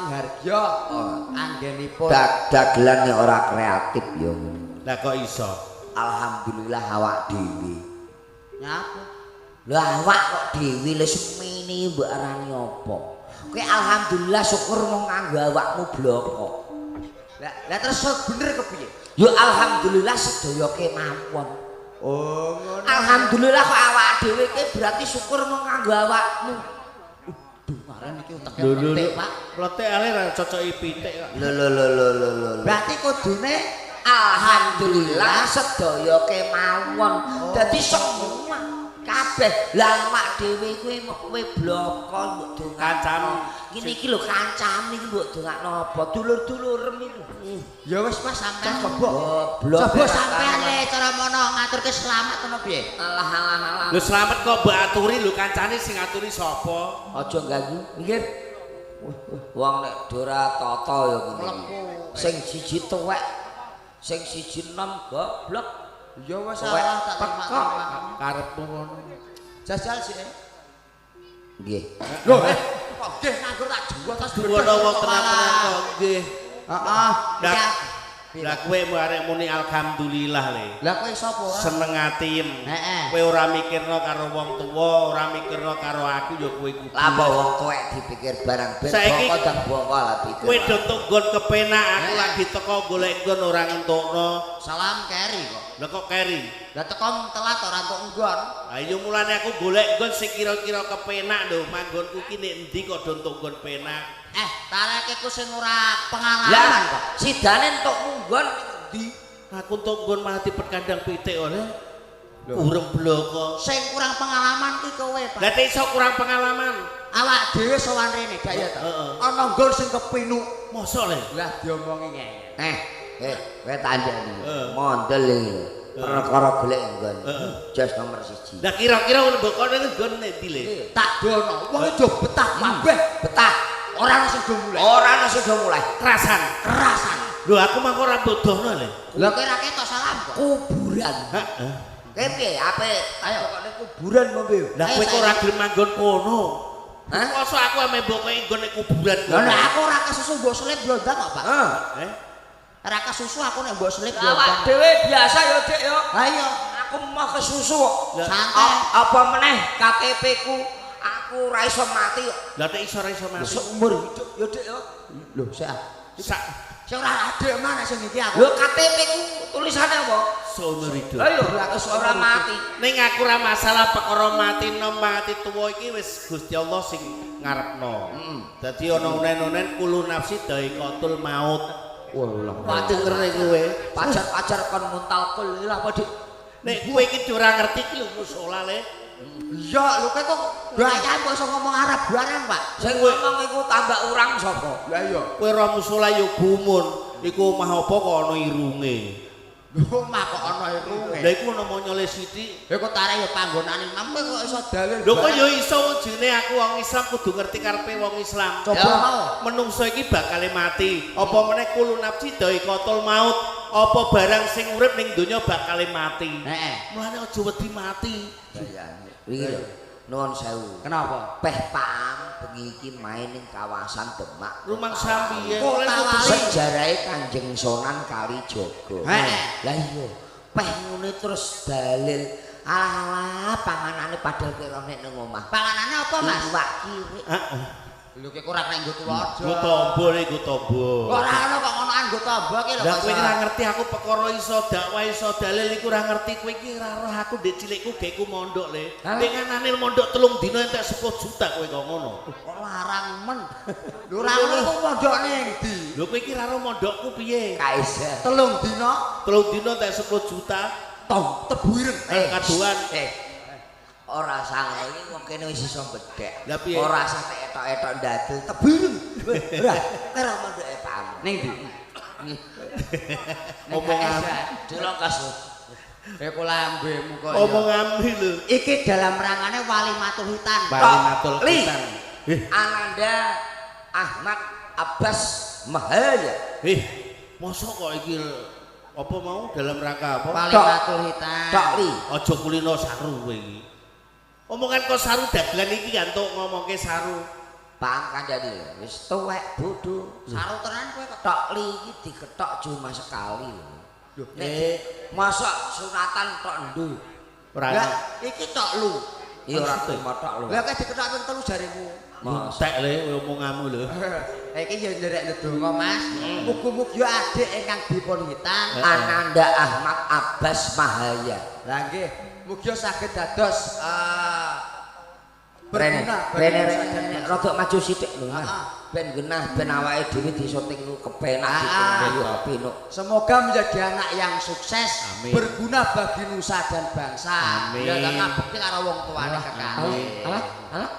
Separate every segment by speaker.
Speaker 1: Singharjo anggenipun
Speaker 2: Dagelan nek ora kreatif ya ngono.
Speaker 3: Lah kok iso?
Speaker 2: Alhamdulillah awak dhewe.
Speaker 1: Nyapa?
Speaker 2: Lah awak kok dhewe le semene mbok arani apa? Kowe alhamdulillah syukur mung nganggo awakmu bloko.
Speaker 1: Lah lah terus bener kepiye?
Speaker 2: Ya alhamdulillah sedaya kemawon.
Speaker 1: Oh ngono.
Speaker 2: Alhamdulillah kok awak dhewe ki berarti syukur mung nganggo awakmu.
Speaker 1: Duh, maren iki uteke
Speaker 3: Lho lho
Speaker 1: petik,
Speaker 3: lho.
Speaker 1: Pak.
Speaker 3: Pletik ale ra cocoki pitik kok.
Speaker 2: Lho lho lho lho lho lho.
Speaker 1: Berarti kudune
Speaker 2: Alhamdulillah sedaya kemawon. Dadi semua kabeh. Lah awak dhewe kuwi mok kowe bloko mbok dongakno.
Speaker 3: Kancamu.
Speaker 2: Ngene iki lho kancane iki mbok dongakno apa? Dulur-dulurem iki.
Speaker 1: Ya wis Mas sampean coba.
Speaker 2: Goblok.
Speaker 1: Coba sampean le cara mono ngaturke selamat ngono piye?
Speaker 2: Alah alah alah.
Speaker 3: Lho slamet kok mbok aturi lho kancane sing ngaturi sapa?
Speaker 2: Aja ganggu. Minggir. Wong nek ora tata ya ngene.
Speaker 1: Mlebu.
Speaker 2: Sing siji tuwek, sing siji enom goblok.
Speaker 1: Ya wis
Speaker 2: Tuwek
Speaker 1: salah tak
Speaker 2: pekok.
Speaker 1: terima.
Speaker 3: Karepmu ngono.
Speaker 1: Jajal sih.
Speaker 2: Nggih.
Speaker 1: Lho, kok nggih nganggur tak juwa terus
Speaker 3: Duwono wong tenan-tenan kok nggih.
Speaker 1: Heeh.
Speaker 3: Lah lah kowe mu arek muni alhamdulillah le.
Speaker 1: Lah kowe sapa ora?
Speaker 3: Seneng atiem.
Speaker 1: Heeh.
Speaker 3: Kowe ora mikirno karo wong tuwa, ora mikirno karo aku ya kowe kudu.
Speaker 2: Lah apa wong tuwek dipikir barang ben
Speaker 3: Saiki-
Speaker 2: bongko dang bongko lah pikir.
Speaker 3: Kowe do nggon kepenak, aku lagi teko golek nggon ora ngentokno.
Speaker 1: Salam keri kok.
Speaker 3: Lah kok keri?
Speaker 1: Lah teko telat ora entuk nggon.
Speaker 3: Lah iya mulane aku golek nggon sing kira-kira kepenak lho, manggonku ki nek endi kok do entuk nggon penak.
Speaker 1: Tareke ku sing ora pengalaman
Speaker 2: Lah
Speaker 1: kok.
Speaker 2: Sidane entuk munggon ndi?
Speaker 3: Aku entuk nggon malah dipet kandang pitik oleh. Urung bloko.
Speaker 1: Sing kurang pengalaman ki kowe, Pak.
Speaker 3: Lah nek iso kurang pengalaman.
Speaker 1: Awak dhewe sowan rene, Dak ya ta.
Speaker 3: Heeh.
Speaker 1: Ana nggon sing kepinuk.
Speaker 3: Mosok le.
Speaker 1: Lah diomongi ngene.
Speaker 2: Kowe tandani.
Speaker 3: Heeh.
Speaker 2: Mondel iki. Perkara golek nggon.
Speaker 3: Heeh.
Speaker 2: Jos nomor 1.
Speaker 3: Lah kira-kira ngono mbok kono nggon nek ndi le?
Speaker 1: Tak dono, wong do betah kabeh.
Speaker 2: Betah.
Speaker 1: Ora ono sing do mulai.
Speaker 2: Ora ono sing do mulai.
Speaker 3: Kerasan.
Speaker 1: Kerasan.
Speaker 3: Lho aku mah ora bodohno le.
Speaker 1: Lah kowe ora ketok salam kok.
Speaker 2: Kuburan.
Speaker 3: Heeh.
Speaker 2: Kowe piye? Ape
Speaker 1: Ayo.
Speaker 2: pokokne kuburan apa piye?
Speaker 3: Lah kowe kok ora gelem manggon kono.
Speaker 2: Hah?
Speaker 3: Mosok aku ame mbok kowe nggon nek kuburan
Speaker 1: Lah nek aku ora kesusu mbok selip blondang kok, Pak.
Speaker 2: Heeh.
Speaker 3: Eh?
Speaker 1: Ora kesusu aku nek mbok selip
Speaker 2: Awak
Speaker 1: blondang.
Speaker 2: dhewe biasa ya, Dik ya.
Speaker 1: Ha iya,
Speaker 2: Aku mau kesusu kok.
Speaker 1: Santai.
Speaker 2: Apa meneh KTP ku aku ora iso mati kok.
Speaker 3: Lah nek iso ora iso mati.
Speaker 2: Seumur hidup ya, Dik ya.
Speaker 1: Lho, sik ah.
Speaker 3: Sak
Speaker 1: Sing ora adek mana sing iki aku.
Speaker 2: Lho KTP ku tulisane apa?
Speaker 3: seumur hidup.
Speaker 2: Lah iya, wis ora mati.
Speaker 3: Ning aku ora masalah perkara mati nom mati tuwa iki wis Gusti Allah sing ngarepno. Dadi ana unen-unen kulo nafsi daikatul maut.
Speaker 2: Wah,
Speaker 3: Waduh ngene kowe.
Speaker 2: Pacar-pacar kon nguntal kul lha apa, Dik?
Speaker 3: Nek kowe iki ora ngerti iki lho musola le.
Speaker 1: Iya, lho kowe kok gaya kok iso ngomong Arab barang, Pak.
Speaker 2: Sing ngomong iku tambah urang sapa?
Speaker 1: Lah iya.
Speaker 3: Kowe ora musola ya gumun. Iku omah apa kok ana irunge.
Speaker 1: Lho omah kok ana irunge.
Speaker 3: Lah iku ana monyole sithik.
Speaker 1: Lha kok tarik ya panggonane imam kowe kok iso dalil.
Speaker 3: Lho kok ya iso wong jenenge aku wong Islam kudu ngerti karepe wong Islam.
Speaker 1: Coba
Speaker 2: Ya.
Speaker 1: mau.
Speaker 3: Menungso iki bakal mati. Apa meneh kulo nafsi daikatul maut. Apa barang sing urip ning donya bakal mati.
Speaker 1: Heeh.
Speaker 3: Mulane aja wedi mati.
Speaker 2: Iya, iki lho. Nuwun sewu.
Speaker 1: Kenapa?
Speaker 2: Peh Paam bengi iki main ning kawasan Demak.
Speaker 3: Rumah sampiye.
Speaker 1: Kota Wali.
Speaker 2: Sejarahe Kanjeng Sunan Kalijaga.
Speaker 1: Heeh.
Speaker 2: Lah iya, peh ngene terus dalil alah-alah panganane padahal kowe ora nek nang omah.
Speaker 1: Panganane apa, Mas?
Speaker 2: Iwak kirik.
Speaker 3: Heeh.
Speaker 1: Lho kowe ora nek nggo tulodo.
Speaker 3: Nggo tombo le nggo tombo.
Speaker 1: Ora ono kok ngonoan nggo tombo ki lho.
Speaker 3: Lah
Speaker 1: kok
Speaker 3: kowe
Speaker 1: iso.
Speaker 3: ora ngerti aku perkara iso dakwah iso dalil iku ora ngerti kowe iki ora roh aku ndek cilikku gekku mondok le.
Speaker 2: Hah?
Speaker 3: Nek nganane mondok 3 dina entek 10 juta kowe kok ngono.
Speaker 1: Kok larang men. Lho ora ngono iku pondok ning ndi?
Speaker 3: Lho kowe iki ora roh mondokku piye?
Speaker 2: Kaisa.
Speaker 1: 3 dina
Speaker 3: 3 dina entek 10 juta
Speaker 1: tong tebu ireng.
Speaker 3: Kadoan.
Speaker 2: Ora sange iki wong kene wis iso bedhek.
Speaker 3: Lah piye?
Speaker 2: Ora usah tek etok-etok ndadel tebu ireng. Ora, ora mondoke Paam.
Speaker 1: Ning ndi?
Speaker 3: Omongan
Speaker 2: Dilongkas.
Speaker 1: Iku lambemu kok. ya.
Speaker 3: omongan lho.
Speaker 1: Iki dalam rangane Walimatul Hitan.
Speaker 3: Walimatul
Speaker 2: Li.
Speaker 3: Khitan.
Speaker 2: Ananda Ahmad Abbas Mahaya.
Speaker 3: Mosok kok iki apa mau dalam rangka apa?
Speaker 1: Walimatul Hitan.
Speaker 2: Tok Li.
Speaker 3: Aja kulino saru kowe iki. Omongan kok saru dagelan iki gantuk ngomongke saru.
Speaker 2: Paham kandhane lho, wis tuwek bodho.
Speaker 1: Saru tenan kowe kok.
Speaker 2: Tok li iki diketok cuma sekali lho. Nek mosok sunatan tok ndu.
Speaker 3: Ora.
Speaker 1: Lah iki tok lu.
Speaker 2: Iya ora trimo tok lho.
Speaker 1: Lah kok diketok ping 3 jarimu.
Speaker 3: Entek le omonganmu lho.
Speaker 1: Iki ya nderek ndonga Mas. Mugi-mugi adik ingkang dipun hitan
Speaker 2: Ananda Ahmad Abbas Mahaya.
Speaker 1: Lah nggih, mugi saged dados
Speaker 2: Rene,
Speaker 1: berguna
Speaker 2: rene, rada maju sithik lho Mas. Ben genah ben awake dhewe disoting ku kepenak gitu kepenuk.
Speaker 1: Semoga menjadi anak yang sukses,
Speaker 3: Amin.
Speaker 1: Berguna bagi nusa dan bangsa.
Speaker 3: Amin.
Speaker 1: Ya ta ngabekti karo wong tuane kekalih.
Speaker 2: Alah, alah.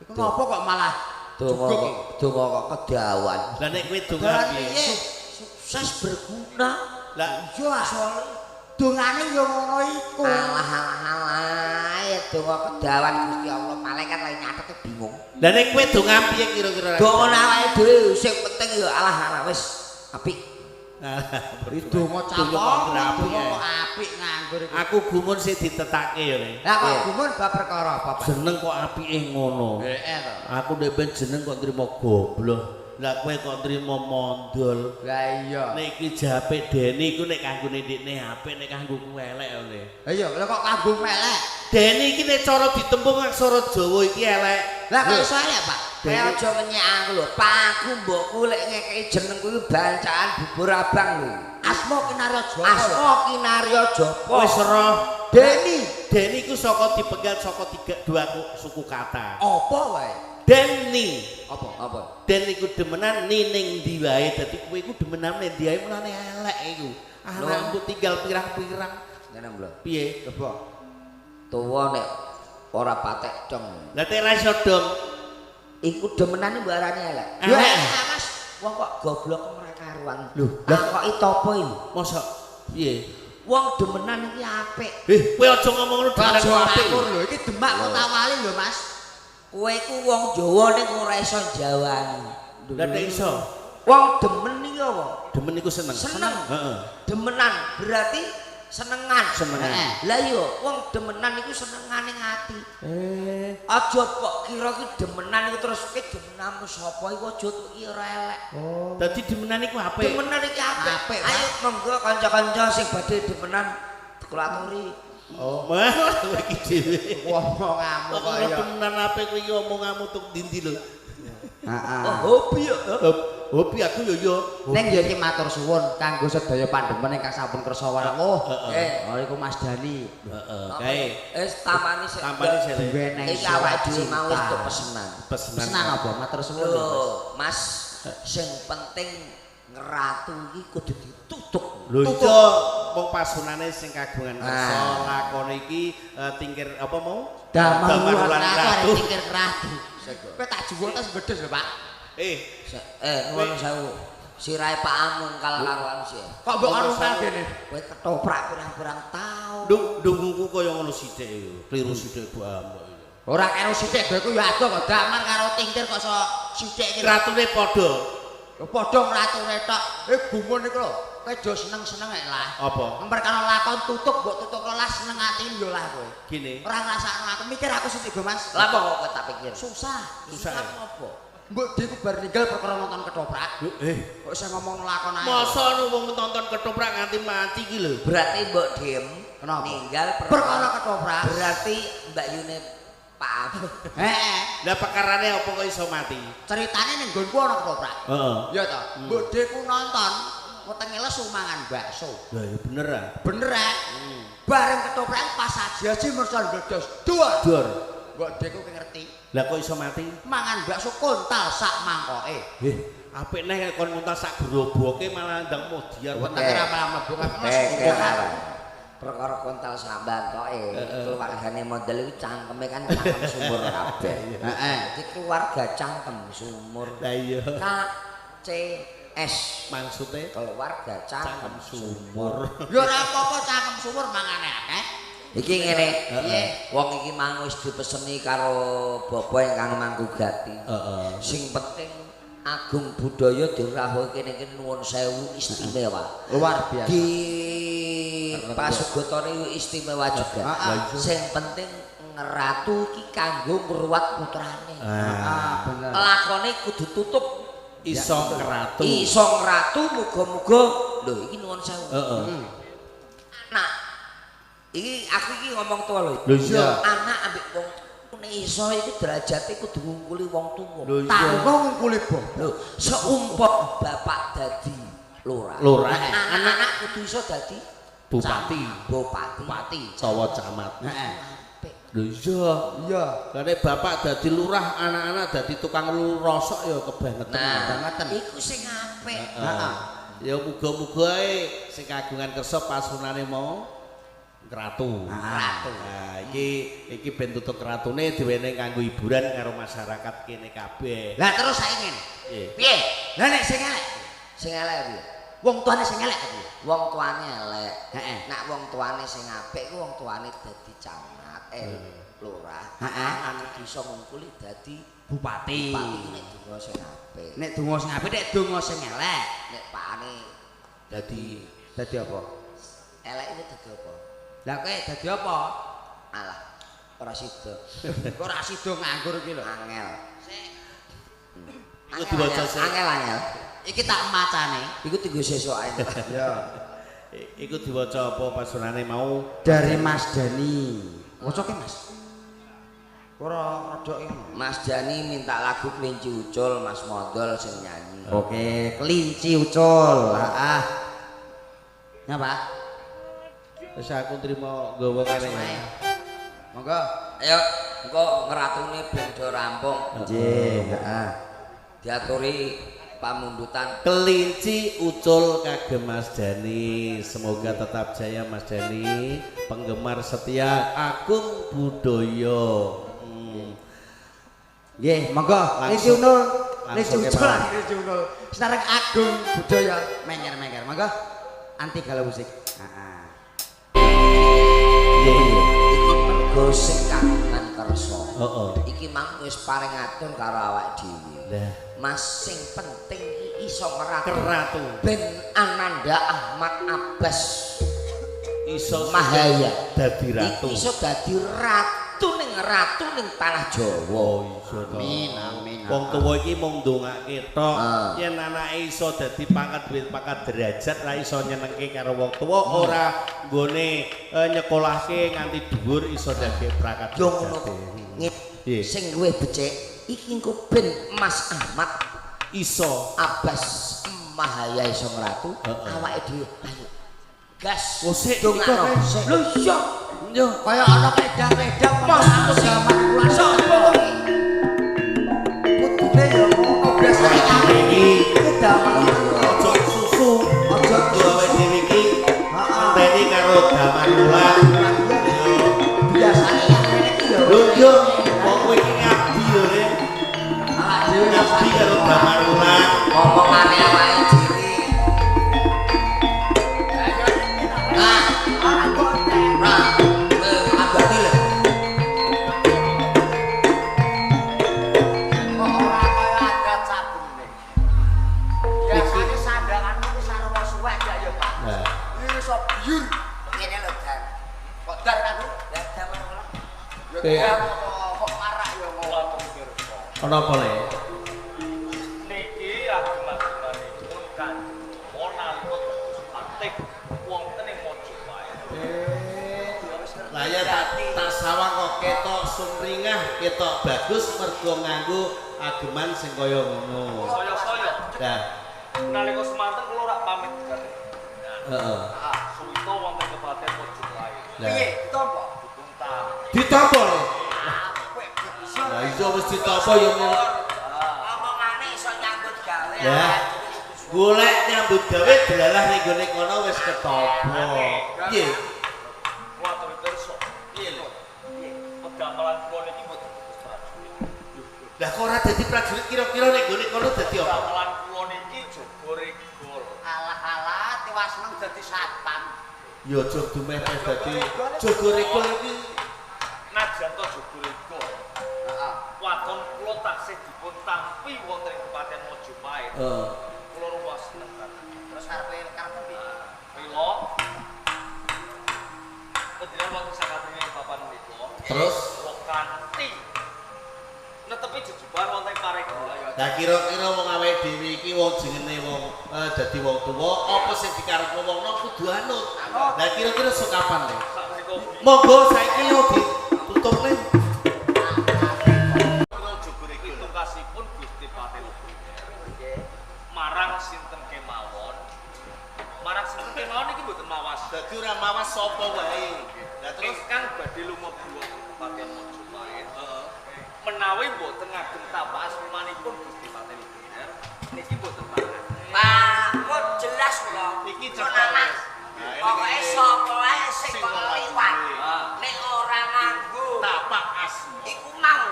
Speaker 1: Iku ngopo kok malah
Speaker 2: Donga
Speaker 1: juguk
Speaker 2: kok, donga kok kedawan.
Speaker 3: Lah nek kowe donga piye?
Speaker 2: Sukses berguna.
Speaker 3: Lah
Speaker 1: iya, dongane ya ngono iku.
Speaker 2: Alah alah alah, ya donga kedawan Gusti Allah, malaikat lagi nyatet bingung.
Speaker 3: Lah nek kowe donga piye kira-kira?
Speaker 2: Donga awake dhewe sing penting ya alah alah wis apik.
Speaker 1: Donga
Speaker 3: Donga
Speaker 1: capok,
Speaker 3: apik,
Speaker 1: donga kok apik nganggur iku.
Speaker 3: Aku gumun sing ditetake ya Le.
Speaker 1: Lah kok gumun bab perkara apa, Pak?
Speaker 3: Jeneng kok apike ngono.
Speaker 1: Heeh to.
Speaker 3: Aku nek ben jeneng kok trimo goblok. Lah kowe kok trimo mondol.
Speaker 1: Lah iya.
Speaker 3: Nek iki jape Deni iku nek kanggone ndekne apik, nek kanggo ku elek lho.
Speaker 1: Lah iya, lah kok kanggo elek?
Speaker 3: Deni iki nek cara ditembung aksara Jawa iki elek.
Speaker 1: Lah kok iso elek, Pak?
Speaker 2: Kowe aja ngenyek aku lho. Pakku mbokku lek ngekeki jenengku iku bancaan bubur abang lho.
Speaker 1: Asma Kinarya Japa.
Speaker 2: Asma Kinarya Japa.
Speaker 3: Wis roh.
Speaker 1: Deni.
Speaker 3: Deni iku saka dipegat saka 3 2 suku kata.
Speaker 1: Apa wae?
Speaker 3: Deni.
Speaker 1: Apa?
Speaker 2: Apa?
Speaker 3: Den iku demenan ni ning ndi wae. Dadi kowe iku demenan ning ndi wae mulane elek iku. Anakku tinggal pirang-pirang.
Speaker 2: Ngene lho.
Speaker 3: Piye?
Speaker 1: Coba.
Speaker 2: Tuwa nek ora patek dong.
Speaker 3: Lah tek ra iso dong.
Speaker 2: Iku demenane mbok arani elek.
Speaker 3: Elek.
Speaker 2: Mas, wong kok goblok ora karuan.
Speaker 3: Lho,
Speaker 2: lah kok topo iki?
Speaker 3: Mosok piye?
Speaker 2: Wong demenan iki apik.
Speaker 3: Kowe aja ngomong ngono demenan
Speaker 1: Aja
Speaker 3: apik.
Speaker 1: ngawur lho, iki Demak Kota Wali lho, Mas.
Speaker 2: Kowe iku wong Jawa ning ora iso jawani.
Speaker 3: Lah nek iso,
Speaker 2: Wong demen iki apa?
Speaker 3: demen iku seneng.
Speaker 2: Seneng.
Speaker 3: Heeh.
Speaker 2: Demenan berarti senengan.
Speaker 3: Senengan.
Speaker 2: Lah iya, wong demenan iku senengane ati. Aja kok kira ki demenan iku terus ki demenanmu sapa iku aja iki ora elek.
Speaker 3: Oh. Dadi demenan iku apik.
Speaker 2: Demenan iki apik.
Speaker 1: Apik,
Speaker 2: Ayo monggo kanca-kanca sing badhe demenan kula aturi.
Speaker 3: Oh, malah kowe iki dhewe.
Speaker 1: Omonganmu
Speaker 3: Kok
Speaker 1: kok ya.
Speaker 3: demenan apik kowe iki omonganmu tuk ndi-ndi lho.
Speaker 1: Heeh.
Speaker 2: Oh, hobi ya.
Speaker 3: Hobi aku yo yo.
Speaker 1: Ning ya iki matur suwun kanggo sedaya pandemen ingkang sampun kersa rawuh.
Speaker 2: Heeh.
Speaker 1: Oh iku Mas Dani.
Speaker 3: Heeh, kae.
Speaker 2: Wis tamani sik.
Speaker 3: Tampane sik. Le.
Speaker 1: Duweneng
Speaker 2: Iki awake dhewe mau wis tok pesenan.
Speaker 3: Pesenan.
Speaker 1: Pesenan apa? Matur suwun lho, Mas.
Speaker 2: Lho, Mas, sing penting ngeratu iki kudu ditutup.
Speaker 3: Lho iya, wong pasunane sing kagungan kersa lakon iki tingkir apa mau?
Speaker 1: Damar
Speaker 3: Wulan
Speaker 1: Wulan
Speaker 3: Ratu.
Speaker 1: Ratu tingkir ratu. Kowe tak juwuk tas bedes lho, Pak.
Speaker 2: Nuwun sewu. Sirahe Pak Amung kal karuan sih.
Speaker 1: Kok mbok arungkal dene?
Speaker 2: Kowe ketoprak pirang-pirang taun.
Speaker 3: Ndungku kaya ngono sithik iku. Kliru sithik Bu Ambok iku.
Speaker 1: Ora karo sithik kowe iku ya adoh kok damar karo tingkir kok iso sithik iki.
Speaker 3: Ratune padha.
Speaker 1: Lho padha ngratune tok. Gumun iku lho. Kowe aja seneng-seneng nek lah.
Speaker 3: Apa?
Speaker 1: Perkara lakon tutup mbok tutupno lah seneng atine yo lah kowe.
Speaker 3: Gini.
Speaker 1: Ora ngrasakno aku mikir aku sithik go Mas.
Speaker 2: Lah apa kok kowe tak pikir?
Speaker 1: Susah.
Speaker 3: Susah.
Speaker 2: Apa?
Speaker 1: Mbok dhewe ku bar ninggal perkara nonton ketoprak. Kok iso ngomong lakon ae.
Speaker 3: Masa ono wong nonton ketoprak nganti mati iki lho.
Speaker 2: Berarti mbok diem
Speaker 1: Kenapa?
Speaker 2: ninggal
Speaker 1: Perkara ketoprak.
Speaker 2: Berarti Mbak Yune Pak Amung.
Speaker 1: Heeh.
Speaker 3: Lah perkarane apa kok iso mati?
Speaker 1: Ceritane ning nggonku ana ketoprak.
Speaker 3: Heeh.
Speaker 1: Iya to. Mbok dhewe ku nonton wetenge lesu mangan bakso.
Speaker 3: Lah ya bener ah.
Speaker 1: Bener eh? Bareng ketoprak pas aji-aji mercon bledos. Dua.
Speaker 3: Dor.
Speaker 1: Mbok dhewe ku ngerti.
Speaker 3: Lah kok iso mati?
Speaker 1: Mangan bakso kontal sak mangkoke.
Speaker 3: Apik neh kon nguntal sak groboke malah ndang modiar.
Speaker 1: Wetenge ra malah mlebu
Speaker 2: Perkara kontal samban toke keluargane model iku cangkeme kan cangkem sumur kabeh.
Speaker 1: Heeh.
Speaker 2: Dadi keluarga cangkem sumur.
Speaker 3: Lah iya.
Speaker 2: KCS
Speaker 3: Maksude
Speaker 2: keluarga cangkem
Speaker 3: cangkem sumur.
Speaker 1: Ya ora apa-apa cangkem sumur mangane akeh.
Speaker 2: Iki ngene,
Speaker 1: Piye?
Speaker 2: Wong iki mang wis dipeseni karo bapa ingkang mangku gati.
Speaker 3: Heeh.
Speaker 2: Sing penting agung budaya dirawuhke kene iki nuwun sewu istimewa.
Speaker 1: Luar biasa.
Speaker 2: Di pasugotane istimewa juga.
Speaker 1: Heeh.
Speaker 2: Sing penting Ngeratu iki kanggo ngruwat putrane.
Speaker 1: Ah, bener.
Speaker 2: Lakone kudu tutup
Speaker 3: iso ngeratu.
Speaker 2: Iso ngeratu muga-muga. Lho iki nuwun sewu.
Speaker 3: Heeh.
Speaker 2: Anak. Iki aku iki ngomong tuwa lho.
Speaker 3: Lho iya.
Speaker 2: Anak ambek wong nek iso iku derajate kudu ngungkuli wong tuwa.
Speaker 3: Lho iya.
Speaker 1: Tangga ngungkuli bapak.
Speaker 2: Lho, seumpama bapak dadi lurah.
Speaker 3: Lurah.
Speaker 2: Anak-anak kudu iso dadi
Speaker 3: Bupati.
Speaker 2: Bupati.
Speaker 3: Bupati utawa camat.
Speaker 1: Heeh.
Speaker 3: Lho iya.
Speaker 1: Iya.
Speaker 3: Lah nek bapak dadi lurah, anak-anak dadi tukang rosok ya kebangetan.
Speaker 2: Nah,
Speaker 1: Kebangetan.
Speaker 2: iku sing apik.
Speaker 3: Heeh. Ya muga-muga ae sing kagungan kersa pasunane mau ngratu.
Speaker 2: Ngratu.
Speaker 3: Nah, iki ben tutuk kratune diwenehi kanggo hiburan karo masyarakat kene kabeh.
Speaker 1: Lah terus saiki ngene.
Speaker 3: Piye?
Speaker 2: Piye?
Speaker 1: Lah nek sing elek,
Speaker 2: Sing elek piye?
Speaker 1: wong tuane sing elek piye?
Speaker 2: Wong tuane elek.
Speaker 1: Heeh.
Speaker 2: Nek wong tuane sing apik ku wong tuane dadi camat, lurah.
Speaker 1: Heeh.
Speaker 2: Anak iso ngungkuli dadi
Speaker 1: Bupati.
Speaker 2: bupati ku nek donga sing apik.
Speaker 1: Nek donga sing apik, nek donga sing elek,
Speaker 2: Nek pakane
Speaker 3: Dadi
Speaker 1: dadi apa?
Speaker 2: elek iku dadi apa?
Speaker 1: Lah kowe dadi apa?
Speaker 2: Alah, ora sida.
Speaker 1: Kok ora sida nganggur iki lho.
Speaker 2: Angel.
Speaker 3: Iku diwaca sik.
Speaker 2: Angel angel.
Speaker 1: Iki tak macane.
Speaker 2: Iku tunggu sesuk ae.
Speaker 1: Iya.
Speaker 3: Iku diwaca apa pasunane mau?
Speaker 1: Dari Mas Dani. Wacoke Mas. Ora rada iki.
Speaker 2: Mas Dani minta lagu Kelinci Ucul, Mas Mondol sing nyanyi.
Speaker 1: Oke, kelinci ucul. Heeh. Nyapa?
Speaker 3: Wis aku trimo nggawa kene.
Speaker 1: Monggo.
Speaker 2: Ayo, engko ngeratune ben do rampung.
Speaker 1: Nggih, heeh.
Speaker 2: Diaturi pamundutan
Speaker 3: Kelinci ucul kagem Mas Dani. Semoga tetap jaya Mas Dani, penggemar setia Agung Budoyo.
Speaker 1: Nggih, monggo. Kelinci ucul, kelinci ucul, kelinci ucul. Senareng Agung Budoyo menger-menger. Monggo. Anti galau musik. Heeh.
Speaker 3: Iya.
Speaker 2: Iki mergo sing kagungan kersa.
Speaker 3: Heeh.
Speaker 2: Iki mang wis paring atur karo awake dhewe.
Speaker 3: Lah,
Speaker 2: Mas sing penting iki iso ngeratu.
Speaker 3: Keratu.
Speaker 2: Ben Ananda Ahmad Abbas
Speaker 3: Iso
Speaker 2: Mahaya
Speaker 3: dadi ratu.
Speaker 2: Iki iso dadi ratu ning tanah Jawa.
Speaker 3: Oh iso to.
Speaker 1: Amin, amin.
Speaker 3: Wong tuwa iki mung ndongake tok.
Speaker 2: Ah.
Speaker 3: Yen anake iso dadi pangkat duit pangkat derajat ra iso nyenengke karo wong tuwa ora nggone nyekolahke nganti dhuwur iso dadi pangkat
Speaker 2: Yo ngono.
Speaker 3: Piye?
Speaker 2: Sing luwih becik iki engko ben Mas Ahmad
Speaker 3: Iso.
Speaker 2: Abbas Mahaya iso ngratu,
Speaker 3: Heeh.
Speaker 2: awake dhewe ayo. Gas.
Speaker 3: Oh, sik,
Speaker 2: dongakno.
Speaker 3: iku,
Speaker 2: Sik. Lho iya.
Speaker 3: Yo.
Speaker 1: Kaya ana wedang-wedang
Speaker 2: Mas
Speaker 1: aku zaman kula
Speaker 2: Sopo iki?
Speaker 1: Kudune ya ngono biasane
Speaker 3: Iki
Speaker 1: damelan
Speaker 3: aja susu,
Speaker 1: Aja
Speaker 3: awake dhewe iki
Speaker 1: Heeh.
Speaker 3: ngenteni karo damar kula.
Speaker 1: Biasane yang ngene iki ya.
Speaker 3: Lho yo, wong kowe iki ngabdi yo Le.
Speaker 1: Awak dhewe
Speaker 3: Ngabdi karo damar kula.
Speaker 2: Ngomongane awake dhewe. Nah, nah, abadi lho.
Speaker 1: Kok ora kaya adat sabene. Biasane sandanganmu ku sarwa suwek ya ya Pak.
Speaker 3: Nah.
Speaker 1: Iki iso biur.
Speaker 2: Ngene lho, Dan.
Speaker 1: Kok dar kan?
Speaker 2: Lah damar kula.
Speaker 1: Ya
Speaker 3: Iya.
Speaker 1: dar kok marak ya ngomong.
Speaker 3: Ana apa Le?
Speaker 4: Niki agem-agemanipun Kanjeng Rama nalika dados patih wonten ing Majapahit.
Speaker 3: Lah ya tak sawang kok ketok sumringah, ketok bagus mergo nganggo ageman sing kaya ngono.
Speaker 4: Saya-saya
Speaker 3: Lah,
Speaker 4: nalika semanten kula rak pamit kalih.
Speaker 3: heeh.
Speaker 4: Suwita wonten Kabupaten Majapahit.
Speaker 3: Lah,
Speaker 1: Piye ditampa?
Speaker 4: Dipun tampi.
Speaker 3: ditampa Le.
Speaker 1: Apik bisa.
Speaker 3: Lah iso wis ditampa ya ngene.
Speaker 2: Omongane iso nyambut gawe.
Speaker 3: Lah, golek nyambut gawe delalah ning gone kono wis ketompo. Piye?
Speaker 4: Kula aturi pirsa.
Speaker 3: Piye Le?
Speaker 4: Pedamelan kula niki mboten dados prajurit.
Speaker 3: Lah kok ora dadi prajurit kira-kira ning gone kono dadi apa?
Speaker 4: Pedamelan kula niki jaga regol.
Speaker 1: Alah-alah tiwas seneng dadi satpam.
Speaker 3: Ya aja dumeh dadi jaga regol iki.
Speaker 4: Najan to jaga regol.
Speaker 1: Heeh.
Speaker 4: Waton kula taksih dipun tampi wonten ing Kabupaten Majapahit.
Speaker 3: Heeh.
Speaker 4: Kula ruwas seneng banget.
Speaker 1: Terus arepe karepe piye?
Speaker 4: Mila panjenengan wonten sakatenge papan menika.
Speaker 3: Terus
Speaker 4: Kula Kanthi netepi jejubahan wonten paregulan.
Speaker 3: Lah kira-kira wong awake dhewe iki wong jenenge wong dadi wong tuwa apa sing dikarepno wong nom kudu anut. Lah kira-kira sok kapan le? Monggo saiki yo ditutup le.
Speaker 4: Pitungkasipun Gusti Patih Luger marang sinten kemawon. Marang sinten kemawon iki mboten mawas.
Speaker 3: Dadi ora mawas sapa wae. Lah terus
Speaker 4: Ingkang badhe lumebu wonten Kepatihan Mojopahit. Menawi mboten ngagem tapak asmanipun Gusti Patih Luger niki mboten pangan.
Speaker 2: Pak, kok jelas lho.
Speaker 3: Iki
Speaker 2: Kok nanas. Pokoke sapa wae sing kok liwat. Nek ora nganggo
Speaker 3: tapak asma.
Speaker 2: iku mau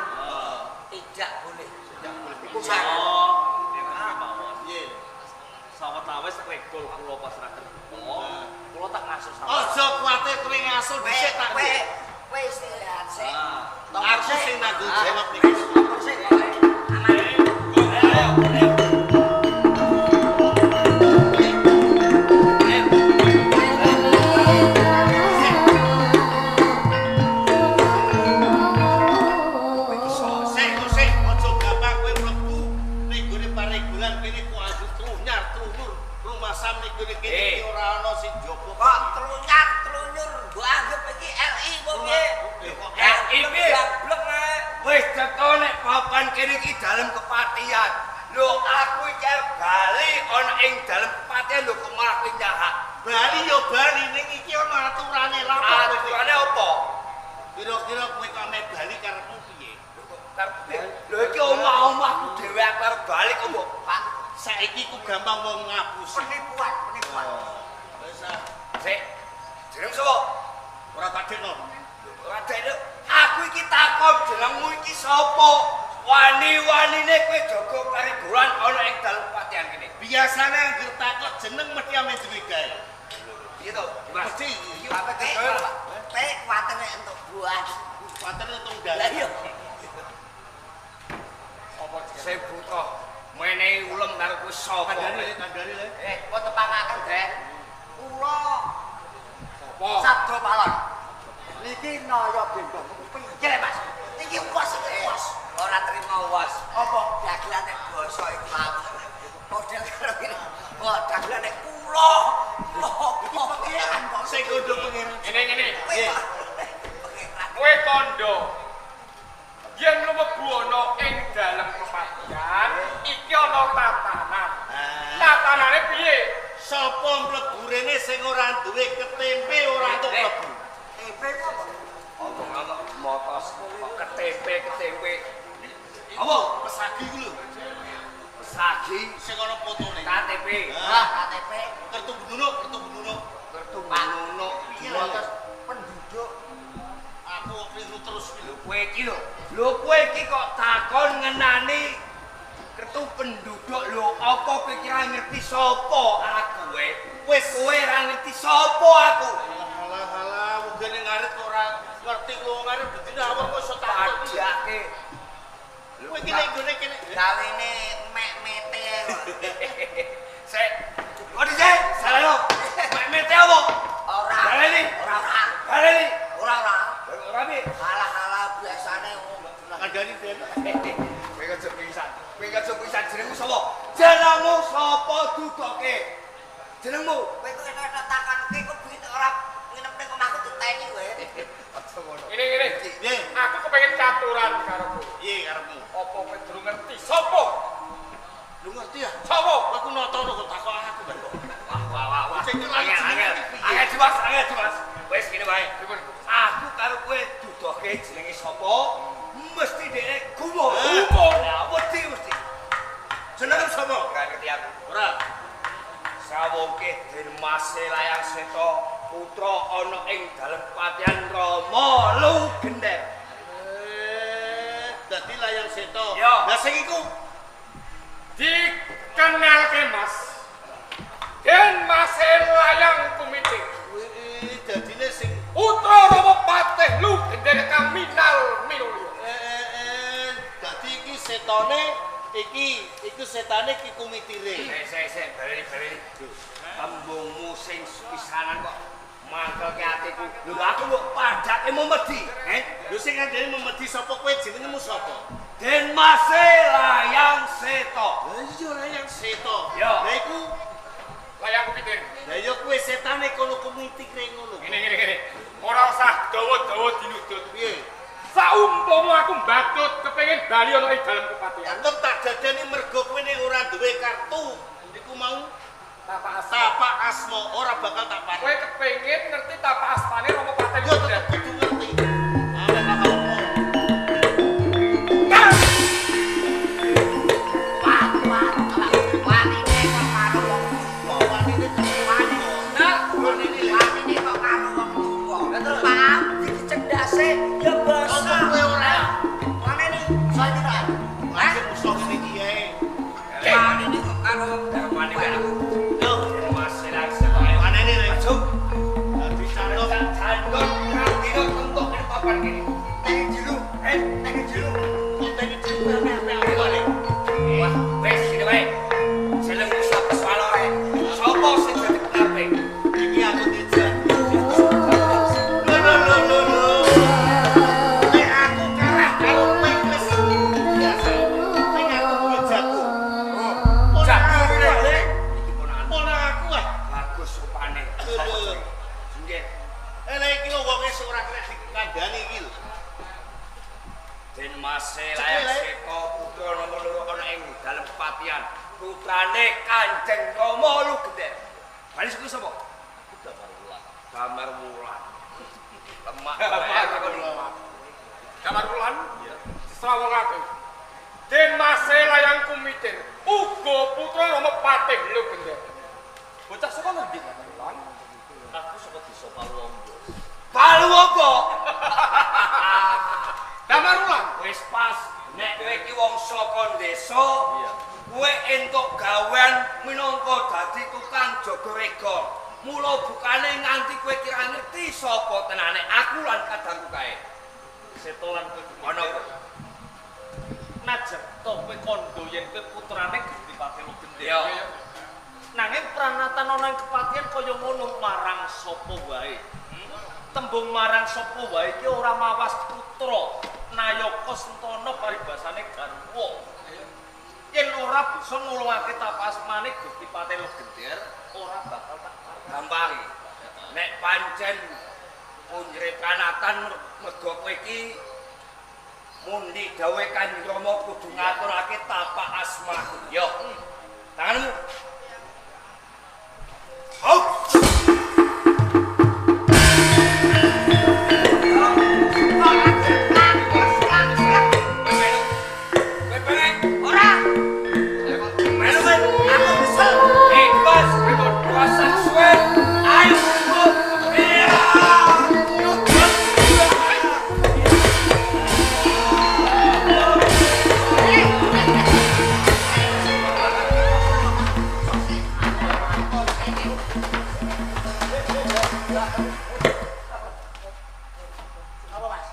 Speaker 2: tidak boleh.
Speaker 3: Tidak boleh.
Speaker 2: Iku mau.
Speaker 4: Oh, ngeten kemawon.
Speaker 3: Piye?
Speaker 4: Sawetawis regol kula pasrahaken kula, kula tak ngasul sawet.
Speaker 3: Aja kuwatir kowe ngasul dhisik tak.
Speaker 2: Kowe kowe istirahat sik.
Speaker 3: Aku sing tanggung jawab niki.
Speaker 2: Sik pokoke. Aman.
Speaker 3: Sik sik aja gampang kowe mlebu ning gone paregulan kene kok aku trunyar trunur rumasam ning gone kene iki ora ana sing jaga.
Speaker 2: Kok trunyar trunyur mbok anggap iki LI apa piye?
Speaker 5: LI piye?
Speaker 2: Blek ae.
Speaker 5: Wis cetha nek papan kene iki dalem kepatihan. Lho aku iki arep bali ana ing dalem kepatihan lho kok malah kowe nyahak.
Speaker 3: Bali yo bali ning iki ana aturane lha apa kowe iki?
Speaker 5: Aturane apa?
Speaker 3: Kira-kira kowe kok ame bali karepmu piye?
Speaker 5: Lho iki omah-omahku dhewe aku arep bali kok mbok
Speaker 2: Pak,
Speaker 3: Saiki ku gampang wong ngapusi.
Speaker 2: penipuan, penipuan.
Speaker 3: Wis ah,
Speaker 5: sik. Jeneng sapa?
Speaker 3: ora tak dekno.
Speaker 5: Ora dekno. Aku iki takon jenengmu iki sapa? Wani-wanine kowe jaga parigolan ana ing dalem kepatihan kene.
Speaker 3: Biasane angger takok jeneng mesti ame duwe gawe.
Speaker 5: Piye to? Mas.
Speaker 3: Mesti
Speaker 5: Iki
Speaker 2: Pak, Pak, kuwatir nek entuk buah.
Speaker 3: kuwatir untung
Speaker 2: Lah
Speaker 3: dalan.
Speaker 2: iya.
Speaker 5: Apa sing buta menehi ulem karo kowe sapa?
Speaker 3: Kandhane le, kandhane le.
Speaker 2: Kok tepangaken, Den? Kula
Speaker 5: Sapa?
Speaker 1: Sabdo Palon. Niki Naya Bendong. Piye, Mas?
Speaker 2: Iki was iki was. Ora trimo was.
Speaker 1: Apa?
Speaker 2: Dagelan nek basa iku lawan. Model karo ngene. Kok dagelan nek kula.
Speaker 1: Iki pengeran kok.
Speaker 3: Sing kondo pengeran.
Speaker 5: Ngene-ngene.
Speaker 2: Kowe kok pengeran.
Speaker 5: Kowe kandha yen lumebu ana ing dalem kepatihan iki ana tatanan. Tatanane piye?
Speaker 3: Sapa mlebu rene sing ora duwe ketempe ora entuk mlebu.
Speaker 2: Tempe ku apa?
Speaker 5: Omong-omong motos kok ketempe-ketempe.
Speaker 3: Apa? Pesagi ku lho.
Speaker 5: Pesagi
Speaker 3: Sing ana fotone.
Speaker 5: KTP.
Speaker 3: Ah,
Speaker 2: KTP
Speaker 3: kartu penduduk, kartu penduduk.
Speaker 5: Kertu ngono.
Speaker 3: Piye
Speaker 1: Dua
Speaker 3: lho?
Speaker 1: terus penduduk.
Speaker 3: Aku kok keliru terus iki lho.
Speaker 5: Lho kowe iki lho. Lho kowe iki kok takon ngenani kertu penduduk lho apa kowe iki ora ngerti sapa aku kowe?
Speaker 3: Wis
Speaker 5: Kowe ora ngerti sapa aku.
Speaker 3: Halah halah, mungkin ngarit kok ora ngerti lu ngarit bedine awak kok iso takok iki.
Speaker 5: Padake.
Speaker 3: Kowe iki nek gone kene.
Speaker 2: gawene mek mete kok.
Speaker 5: Sik. Kok dhisik? Salah lho. Mek mete apa?
Speaker 2: Ora.
Speaker 5: Baleni.
Speaker 2: Ora ora.
Speaker 5: Baleni.
Speaker 2: Ora ora.
Speaker 5: Ora piye?
Speaker 2: Halah-halah biasane wong
Speaker 3: Kandhani den.
Speaker 5: Kowe aja pisan. Kowe aja pisan jenengmu sapa? Jenengmu sapa dudoke? Jenengmu?
Speaker 2: Kowe kok enak takon kowe kok begitu ora nginep ning omahku diteni kowe.
Speaker 5: Aja ngono.
Speaker 6: Ngene-ngene.
Speaker 3: Piye?
Speaker 6: Aku kepengin caturan karo kowe.
Speaker 3: Piye karepmu?
Speaker 6: Apa kowe durung ngerti sapa?
Speaker 3: Lu ngerti ya?
Speaker 6: Sapa?
Speaker 3: Aku nata kok takok aku kan.
Speaker 5: Wah wah wah wah.
Speaker 3: Sing lali
Speaker 5: Angel
Speaker 3: jenenge
Speaker 5: angel.
Speaker 3: iki piye?
Speaker 5: Angel Dimas, angel Dimas. Wis ngene wae.
Speaker 6: Pripun?
Speaker 5: Aku karo kowe dudoke jenenge sapa? Mesti dhekne gumun.
Speaker 6: Gumun.
Speaker 5: Lah wedi mesti.
Speaker 3: Jenenge sapa?
Speaker 5: Ora ngerti aku.
Speaker 3: Ora.
Speaker 5: Sawongke Den Mase Layang Seta putra ana ing dalem patihan Rama Lugender.
Speaker 3: Dadi Layang Seta.
Speaker 5: Ya.
Speaker 3: Lah sing iku
Speaker 6: Dikenalke Mas. Den Mase Layang Kumiting.
Speaker 3: kuwi dadine sing
Speaker 6: Putra Rama Patih Lugender kang minal minulya.
Speaker 3: Dadi iki setane iki iku setane iki kumitire.
Speaker 5: Sik sik sik baleni baleni. Tembungmu sing pisanan kok Mangkelke atiku. Lho aku mbok padake memedi, eh?
Speaker 3: Lho sing ngandani memedi sapa kowe jenengmu sapa?
Speaker 5: Den Mase Layang Seto.
Speaker 3: Lah iya Layang Seto.
Speaker 5: Ya.
Speaker 3: Lah iku
Speaker 6: Layang Kumitir.
Speaker 3: Lah iya kowe setane kono kumitik reng ngono.
Speaker 6: Ngene ngene ngene. Ora usah dawa-dawa dinudut.
Speaker 3: Piye?
Speaker 6: Saumpama aku mbatut kepengin bali ana ing dalem kepatihan.
Speaker 3: Tetep tak dadani mergo kowe nek ora duwe kartu iku mau
Speaker 6: tapak asma.
Speaker 3: Tapak asma ora bakal tak pareng.
Speaker 6: Kowe kepengin ngerti tapak asmane Rama Patih.
Speaker 3: Yo tetep kudu ngerti. Awet bakal opo?
Speaker 2: Wanine kok karo wong tuwa.
Speaker 3: Wanine
Speaker 2: Wanine.
Speaker 6: Nah,
Speaker 2: Wanine kok karo wong tuwa. Paham dicendase ya basa.
Speaker 3: Kowe ora.
Speaker 2: Wanine saiki ta.
Speaker 3: Lagi musuh ngene iki ae.
Speaker 5: Wanine kok karo wong garwane wae aku.
Speaker 3: Lho,
Speaker 5: Den Mase Layang Seto.
Speaker 3: wanene lho.
Speaker 5: Ajuk.
Speaker 3: Dadi
Speaker 5: Candok candok kandino tentok ning papan kene. Teng jelu, eh teng jelu.
Speaker 3: Konten iki ame-ame awale.
Speaker 5: Wah, wis ngene wae. Jeneng sapa swalore. Sapa sing dadi pengarepe?
Speaker 3: Iki aku dijak. Lho lho lho lho lho. Nek aku kalah karo kowe wis biasa. Ning aku duwe jago.
Speaker 5: Oh, jago ngene. Iki ponakan.
Speaker 3: Ponak aku ah.
Speaker 5: Bagus rupane.
Speaker 3: Lho, lho.
Speaker 5: Nggih.
Speaker 3: Eh lha iki lho wonge sing ora kena dikandani iki lho.
Speaker 5: Den Mase Layang Seto putra nomor loro ana ing dalem kepatihan. Putrane Kanjeng Rama Lugender. Baris kuwi sapa?
Speaker 4: Damar Wulan.
Speaker 5: Damar Wulan. Lemak
Speaker 6: Damar Damar Wulan. Disrawungake. Den Mase Layang Kumitir uga putra Rama Patih Logender. Bocah saka ngendi Damar Wulan?
Speaker 4: Aku saka desa Paluwombo.
Speaker 5: Paluwombo.
Speaker 6: Damar Wulan.
Speaker 5: Wis pas nek kowe iki wong saka desa, kowe entuk gawean minangka dadi tukang jaga rega. Mula bukane nganti kowe kira ngerti sapa tenane aku lan kadangku kae.
Speaker 4: Seto lan kowe
Speaker 5: Ana
Speaker 4: Najan to kowe kandha yen kowe putrane Gusti Patih Logender.
Speaker 5: Iya.
Speaker 4: Nanging pranatan ana ing kepatihan kaya ngono marang sapa wae. Tembung marang sapa wae iki ora mawas putra nayaka sentana paribasane garwa. Yen ora bisa ngulungake tapak asmane Gusti Patih Logender, ora bakal tak pareng.
Speaker 5: Gampang. Nek pancen punjere pranatan mergo kowe iki mundi dawuhe Kanjeng Rama kudu ngaturake tapak asma. Yo. Tanganmu. Hop.
Speaker 2: Ora.
Speaker 5: Melu melu.
Speaker 2: Aku kesel.
Speaker 5: Eh, bos, rasa suwe. Ayo, bos. Iya.
Speaker 2: Apa, Mas?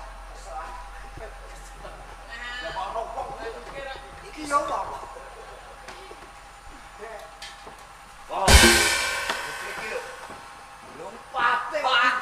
Speaker 2: Iki yo apa?
Speaker 5: Wah. Iki lho. Lho Pak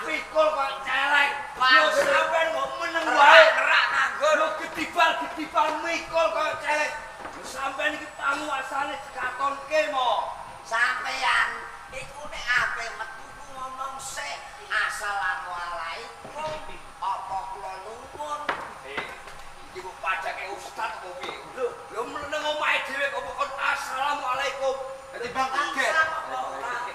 Speaker 5: pikul kok celeng. Lho sampean kok meneng wae.
Speaker 2: Kerak nganggur.
Speaker 5: Lho gedibal-gedibal mikul kok celeng. Lho sampean iki panguasane dikatonke mo.
Speaker 2: Sampeyan iku nek ape metu ku ngomong sik assalamualaikum apa kula nuwun.
Speaker 5: Eh, iki kok pajake ustaz apa piye? Lho, lho meneng omahe dhewe kok kon assalamualaikum. Dadi bang kaget.
Speaker 2: Asam apa ora?